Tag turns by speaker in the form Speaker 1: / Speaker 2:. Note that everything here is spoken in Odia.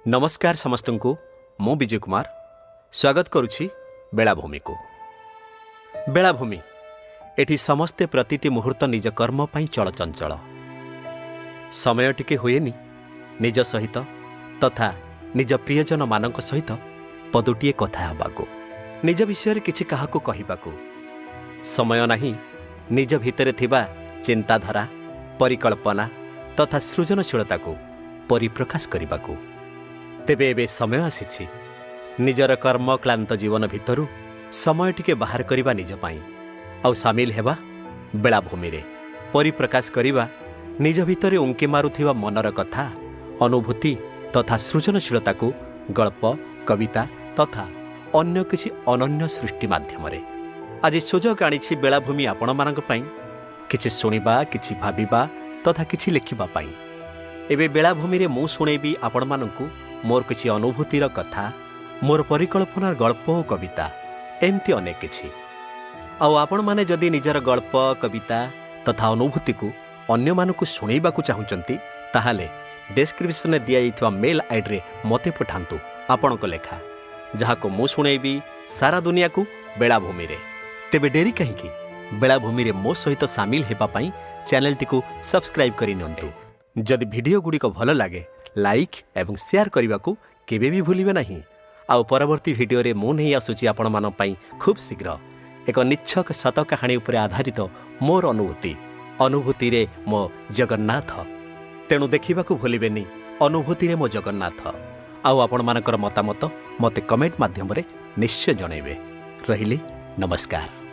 Speaker 1: ନମସ୍କାର ସମସ୍ତଙ୍କୁ, ମୁଁ ବିଜୟ କୁମାର ସ୍ୱାଗତ କରୁଛି ବେଳାଭୂମିକୁ। ବେଳାଭୂମି, ଏଠି ସମସ୍ତେ ପ୍ରତିଟି ମୁହୂର୍ତ୍ତ ନିଜ କର୍ମ ପାଇଁ ଚଳଚଞ୍ଚଳ। ସମୟ ଟିକେ ହୁଏନି ନିଜ ସହିତ ତଥା ନିଜ ପ୍ରିୟଜନମାନଙ୍କ ସହିତ ପଦୁଟିଏ କଥା ହେବାକୁ, ନିଜ ବିଷୟରେ କିଛି କାହାକୁ କହିବାକୁ ସମୟ ନାହିଁ। ନିଜ ଭିତରେ ଥିବା ଚିନ୍ତାଧାରା, ପରିକଳ୍ପନା ତଥା ସୃଜନଶୀଳତାକୁ ପରିପ୍ରକାଶ କରିବାକୁ। ତେବେ ଏବେ ସମୟ ଆସିଛି ନିଜର କର୍ମକ୍ଳାନ୍ତ ଜୀବନ ଭିତରୁ ସମୟ ଟିକେ ବାହାର କରିବା ନିଜ ପାଇଁ ଆଉ ସାମିଲ ହେବା ବେଳାଭୂମିରେ। ପରିପ୍ରକାଶ କରିବା ନିଜ ଭିତରେ ଉଙ୍କି ମାରୁଥିବା ମନର କଥା, ଅନୁଭୂତି ତଥା ସୃଜନଶୀଳତାକୁ ଗଳ୍ପ, କବିତା ତଥା ଅନ୍ୟ କିଛି ଅନନ୍ୟ ସୃଷ୍ଟି ମାଧ୍ୟମରେ। ଆଜି ସୁଯୋଗ ଆଣିଛି ବେଳାଭୂମି ଆପଣମାନଙ୍କ ପାଇଁ କିଛି ଶୁଣିବା, କିଛି ଭାବିବା ତଥା କିଛି ଲେଖିବା ପାଇଁ। ଏବେ ବେଳାଭୂମିରେ ମୁଁ ଶୁଣେଇବି ଆପଣମାନଙ୍କୁ ମୋର କିଛି ଅନୁଭୂତିର କଥା, ମୋର ପରିକଳ୍ପନାର ଗଳ୍ପ ଓ କବିତା, ଏମିତି ଅନେକ କିଛି। ଆଉ ଆପଣମାନେ ଯଦି ନିଜର ଗଳ୍ପ, କବିତା ତଥା ଅନୁଭୂତିକୁ ଅନ୍ୟମାନଙ୍କୁ ଶୁଣେଇବାକୁ ଚାହୁଁଛନ୍ତି, ତାହେଲେ ଡେସ୍କ୍ରିପସନରେ ଦିଆଯାଇଥିବା ମେଲ୍ ଆଇଡ଼ିରେ ମୋତେ ପଠାନ୍ତୁ ଆପଣଙ୍କ ଲେଖା, ଯାହାକୁ ମୁଁ ଶୁଣେଇବି ସାରା ଦୁନିଆକୁ ବେଳାଭୂମିରେ। ତେବେ ଡେରି କାହିଁକି? ବେଳାଭୂମିରେ ମୋ ସହିତ ସାମିଲ ହେବା ପାଇଁ ଚ୍ୟାନେଲଟିକୁ ସବସ୍କ୍ରାଇବ୍ କରିନିଅନ୍ତୁ। ଯଦି ଭିଡ଼ିଓ ଗୁଡ଼ିକ ଭଲ ଲାଗେ, ଲାଇକ୍ ଏବଂ ସେୟାର କରିବାକୁ କେବେ ବି ଭୁଲିବେ ନାହିଁ। ଆଉ ପରବର୍ତ୍ତୀ ଭିଡ଼ିଓରେ ମୁଁ ନେଇ ଆସୁଛି ଆପଣମାନଙ୍କ ପାଇଁ ଖୁବ୍ ଶୀଘ୍ର ଏକ ନିଚ୍ଛକ ସତ କାହାଣୀ ଉପରେ ଆଧାରିତ ମୋର ଅନୁଭୂତି, ଅନୁଭୂତିରେ ମୋ ଜଗନ୍ନାଥ। ତେଣୁ ଦେଖିବାକୁ ଭୁଲିବେନି ଅନୁଭୂତିରେ ମୋ ଜଗନ୍ନାଥ। ଆଉ ଆପଣମାନଙ୍କର ମତାମତ ମୋତେ କମେଣ୍ଟ ମାଧ୍ୟମରେ ନିଶ୍ଚୟ ଜଣାଇବେ। ରହିଲି, ନମସ୍କାର।